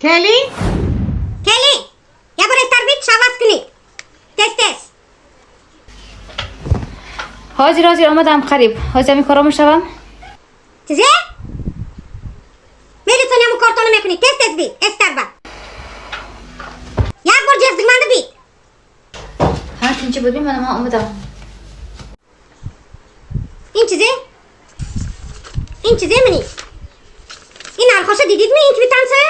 Келин? Келин, як бор эстар бит, шаваз кунед. Тез тез. Ҳозир, ҳозир, омадам, қариб. Ҳозир ҳамин коро мешавам. Чизе? Меритони ҳамун кортоно мекунӣ. Тез тез бит, эстар ба. Як бор ҷеғзигманда бит. Ҳа, тинчи будми, мана ман омадам. Ин чизе? Ин чизе мани? Ин архоша дидидми, ин квитансия?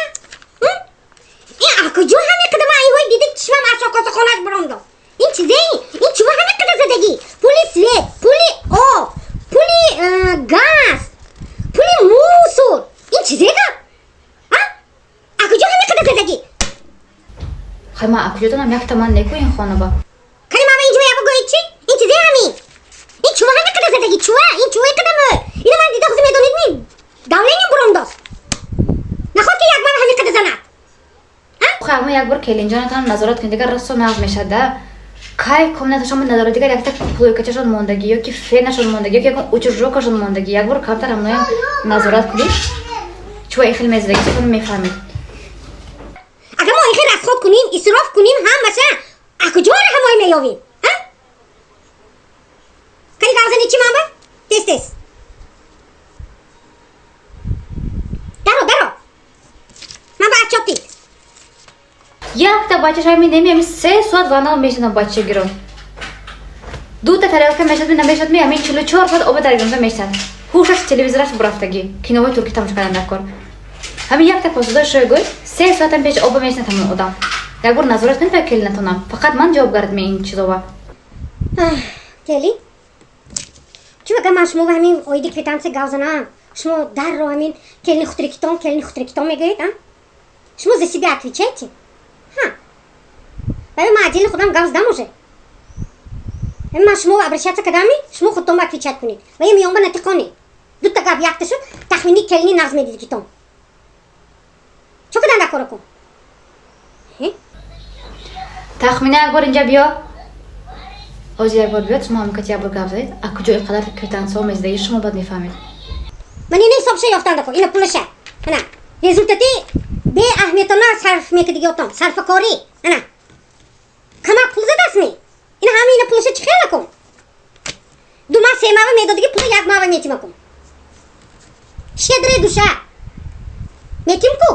Ин а куҷо ҳамин қадар ман инҳои дида чишмам аз шокоса хонаш биромдо. Ин чизе? Ин чува ҳамин қадар задагӣ? Пули свет, пули об, пули газ, пули мусор. Ин чизе гап? А? А куҷо ҳамин қадар задагӣ? Хай, ман а куҷо донам, якта ман неку ин хона ба. Кани мама, инҷо яба гӯед чи? Ин чизе ҳамин? Ин чува ҳамин қадар задагӣ? Чува? Ин чува ин қадар мӯр? Ина ман дида хузу медонед ми? Давлениям биромдост. Наход ки як ман ҳамин қадар занад. Хай, ама як бор келинҷонатон назорат кунед, дигар росто нағз мешад да. Кай комнаташон назорат, дигар якта плойкачашон мондагӣ ёки фенашон мондагӣ, ёки ягон утюжокашон мондагӣ. Як бор камтар ҳамноям назорат кунед. Чува ин хел мезадагӣ, чун мефаҳмед. Агар мо ин хел расход кунем, исроф кунем, ҳамаша а куҷоро ҳамои меёвем? А? Кани гавзани чи манба? Тез тез. Даро, даро. Манба отчёт дид. Якта бачаш ҳами неми, ҳами 3 соат ваннава мешинам бачагиро. Дута тарелка мешад ми, намешад ми, ҳамин 44 соат оба дар гирифта мешад. Ҳушаш телевизораш бурафтагӣ. Киноҳои туркӣ тамошо кардан дар кор. Ҳамин якта посудои шоя гӯй, 3 соатам пеш оба мешинад ҳамон одам. Як бор назорат кунед ва келинатонам. Фақат ман ҷавобгард ми ин чизова. Келин? Чун агар ман шумо ҳамин оиди квитансия гав занам, шумо дарро ҳамин келини хутрикитон, келини хутрикитон мегӯед, а? Шумо за себя отвечайте. Ҳа. Баъд ман отдельно худам гав задам уже. Ҳамин ман шумо обращаться кардами, шумо худтон ба отвечать кунед. Ва ин миёнба натиқонед. Дута гап якта шуд, тахмини келини нағз медидикитон. Чо кадан дар коро кун? Тахмина, як бор инҷа биё. Ҳозир як бор биёд, шумо ҳамин кати як бор гап задед. А куҷо ин қадар квитансияҳо мезадагӣ, шумо баъд мефаҳмед. Ман ина ҳисобша ёфтан дако, ина пулаша. Ана, результати беаҳамиятона сарф мекардигиотон, сарфакорӣ. Ана. Камак пул задастми? Ина ҳама ина пулаша чӣ хела кун? Ду ма се мава медодиги пула як мава метима кун. Щедрая душа. Метим ку?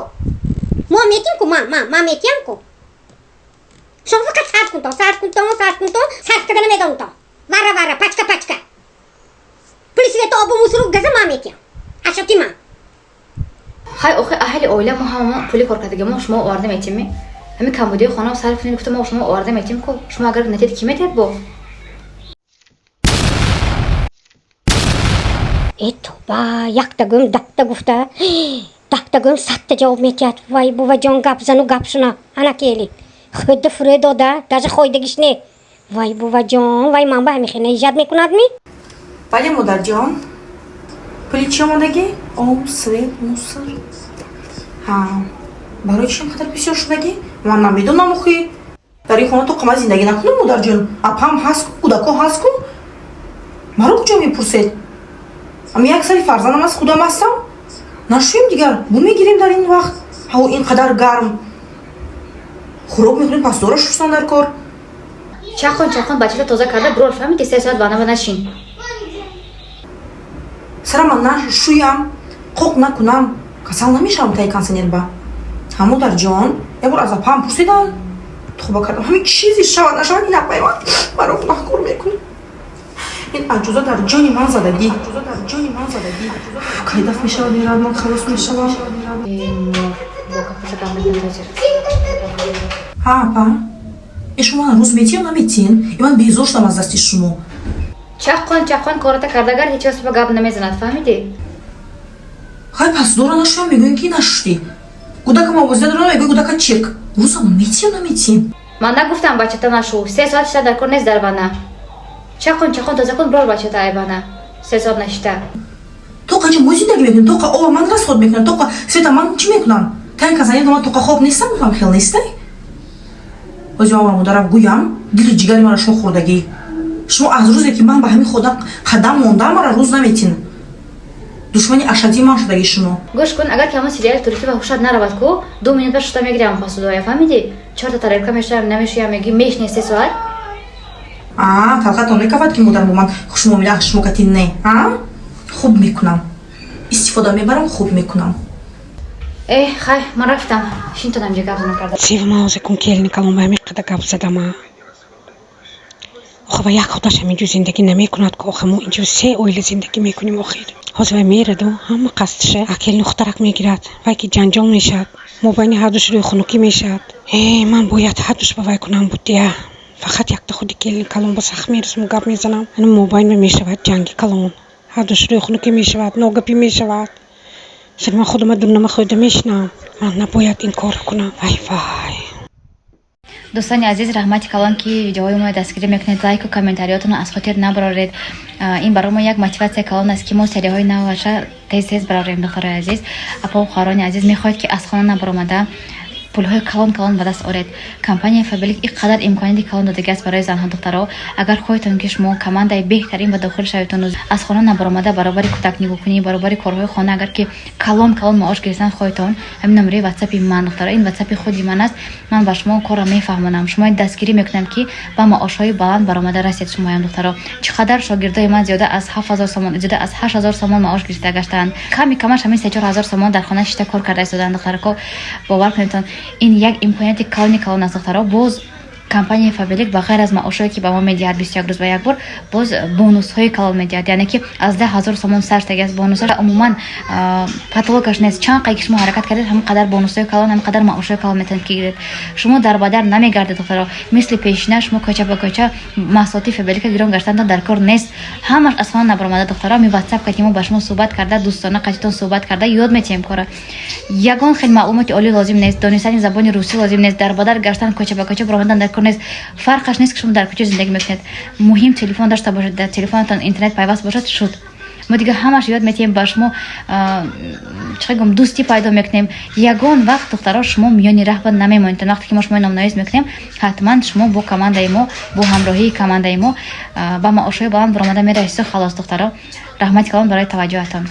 Мо метим ку, ма, ма, ма метиям ку. Шумо фақат сарф кунтон, сарф кунтон, сарф кунтон, сарф карда намедонтон. Вара вара, пачка пачка. Пули света, обу, мусору, газа ма метиям. Ашоти ман. Хай, охи, аҳли оила мо ҳама пули кор кардагӣ мо шумо оварда метим. Ҳамин камбудиҳои хона сарф кунед гуфта, мо шумо оварда метим ку. Шумо агар натед, кӣ метиҳад бо? Э тоба, якта гӯм даҳта гуфта, даҳта гӯм садта ҷавоб метиҳад. Вай буваҷон, гап зану гап шуна. Ана кели. Худда фурӯ дода, даже хойдагиш не. Вай буваҷон, вай ман ба ҳамин хел наижат мекунад ми? Бале, модарҷон, пули чӣ омадагӣ? Об, свет, мусор. Ҳа, барои чӣ инқадар бисёр шудагӣ? Ман намедонам. Охи, дар ин хона то қамар зиндагӣ накунам, модарҷон. Апам ҳаст ку, кӯдако ҳаст ку, маро куҷо мепурсед? Ами як сари фарзандам аст, худам ҳастам. Нашӯем, дигар бу мегирем. Дар ин вақт ҳаво ин қадар гарм, хӯрок мехӯрем, пасдора шустан дар кор. Чахон чахон бачата тоза карда бурор, фаҳмиди? 3 соат ваннава нашин. Сарама нашӯям, қоқ накунам, касал намешавам таи кондиционерба. Ҳа, модарҷон, як бор аз апаам пурсидам, тоба кардам. Ҳамин чизе шавад нашавад, ин апаи ман маро гунаҳкор мекунад. Ин аҷуза дар ҷони ман задагӣ. Кай дафт мешавад, меравад, ман халос мешавам. Бо капуша гап мезанад ҳозир. Ҳа, апа, э, шумо ман рӯз метиён наметиен? Э, ман безор шудам аз дасти шумо. Чақон чақон кората кардагар, ҳеҷ кас ба гап намезанад, фаҳмидӣ? Хай, пасдора нашӯям, мегӯем ки нашуштӣ. Кӯдакам овозида дорам, мегӯй кӯдака чирк. Рӯзамон метиён наметиен? Ман нагуфтам бачата нашу. 3 соат шита дар кор нест дар ванна. Чақон чақон тоза кун, бурор бачата ай ванна. 3 соат нашита. Тоқа ҷо мо зиндагӣ мекунем, тоқа оба ман расход мекунам, тоқа света ман чӣ мекунам? Таи казани ман тоқа хоб нестам, гуфтам, хел нестай. Ҳозир ман ба модарам гӯям, дили ҷигари маро шумо хӯрдагӣ. Шумо аз рӯзе ки ман ба ҳамин хода қадам мондам, мара рӯз наметин. Душмани ашаддии ман шудаги шумо. Гӯш кун, агар ки ҳамон сериали туркӣ ва ҳушат наравад ку, 2 минут ба шута мегирам посудоя, фаҳмидӣ? Чорта тарелка мешавам, намешӯям, меги мешне 3 соат. А талқатон мекавад, ки модар бо ман хушмуомила, шумо кати не. А хуб мекунам, истифода мебарам, хуб мекунам. Э, хай, ман рафтам, шинтонам ҷа гап занам карда. Сива, ман ҳозир кун келини калон ба ҳамин қадар гап задама. Охи, ва як худаш ҳаминҷо зиндагӣ намекунад ку. Охи, мо инҷо се оила зиндагӣ мекунем. Охир ҳозир вай мераду ҳама қасдиша келини хутарак мегирад. Вай ки ҷанҷол мешавад, мобайни ҳардуш рӯйхунукӣ мешавад. Э, ман бояд ҳардуш ба вай кунам будия. Фақат якта худи келини калон ба сахт мерасму гап мезанам. Ана мобайн мешавад ҷанги калон, ҳардуш рӯйхунукӣ мешавад, ногапӣ мешавад. Сир ман худама дурнама хӯрда мешинам. Ман набояд ин корро кунам. Вай, вай! Дӯстони азиз, раҳмати калон, ки видеоҳои моро дастгирӣ мекунед. Лайку комментариётонро аз хотир набароред. Ин барои мо як мотиватсия калон аст, ки мо серияҳои наваша тез тез барорем. Духтарои азиз, апову хоҳарони азиз, мехоҳед, ки аз хона набаромада пулҳои калон калон ба даст оред? Компанияи Фаберлик ин қадар имконияти калон додагиаст барои занҳо. Духтаро, агар хоҳедтон, ки шумо командаи беҳтарин ба дохил шаведтон, аз хона набаромада, баробари кӯдакнигоҳкунӣ, баробари корҳои хона, агар ки калон калон маош гирифтан хоҳедтон, ҳамин номераи ватсапи ман, духтаро, ин ватсапи худи ман аст. Ман ба шумо корро мефаҳмонам, шумои дастгирӣ мекунам, ки ба маошҳои баланд баромада расед. Шумоям, духтаро, чӣ қадар шогирдои ман зиёда аз 7000 сомон, зиёда аз 8000 сомон маош гирифта гаштаанд. Ками камаш ҳамин 3-4 ҳазор сомон дар хона шишта кор карда истоданд. Духтарако, бовар кунедтон, ин як имконияти калони калон аст. Духтаро, боз компанияи Фаберлик ба ғайр аз маошое, ки ба мо медиҳад 21 рӯз ба як бор, боз бонусҳои калон медиҳад, яъне ки аз 10 000 сомон сар шудаги аст бонусҳо. Умуман потолокаш нест. Чанд қай ки шумо ҳаракат кардед, ҳамон қадар бонусҳои калон, ҳамон қадар маошҳои калон метавонед ки гиред. Шумо дар ба дар намегардед, духтаро, мисли пешина шумо кӯча ба кӯча маҳсулоти Фаберлика гирон гаштантон дар кор нест. Ҳамаш аз хона набаромада, духтаро, ми ватсап кати мо ба шумо суҳбат карда, дӯстона қатитон суҳбат карда ёд метиҳем кора. Ягон хел маълумоти олӣ лозим нест, донистани забони русӣ лозим нест, дар ба дар гаштан, кӯча ба кӯча баромадан дар кор нест. Фарқаш нест, ки шумо дар куҷо зиндагӣ мекунед. Муҳим телефон дошта бошед, дар телефонатон интернет пайваст бошад, шуд. Мо дига ҳамаш ёд метиҳем ба шумо, чӣ гум, дӯстӣ пайдо мекунем. Ягон вақт, духтаро, шумо миёни раҳба намемонед. Вақте ки мо шумои номнавис мекунем, ҳатман шумо бо командаи мо, бо ҳамроҳии командаи мо ба маошҳои баланд баромада мерасиду халос. Духтаро, раҳмати калон барои таваҷҷӯҳатон.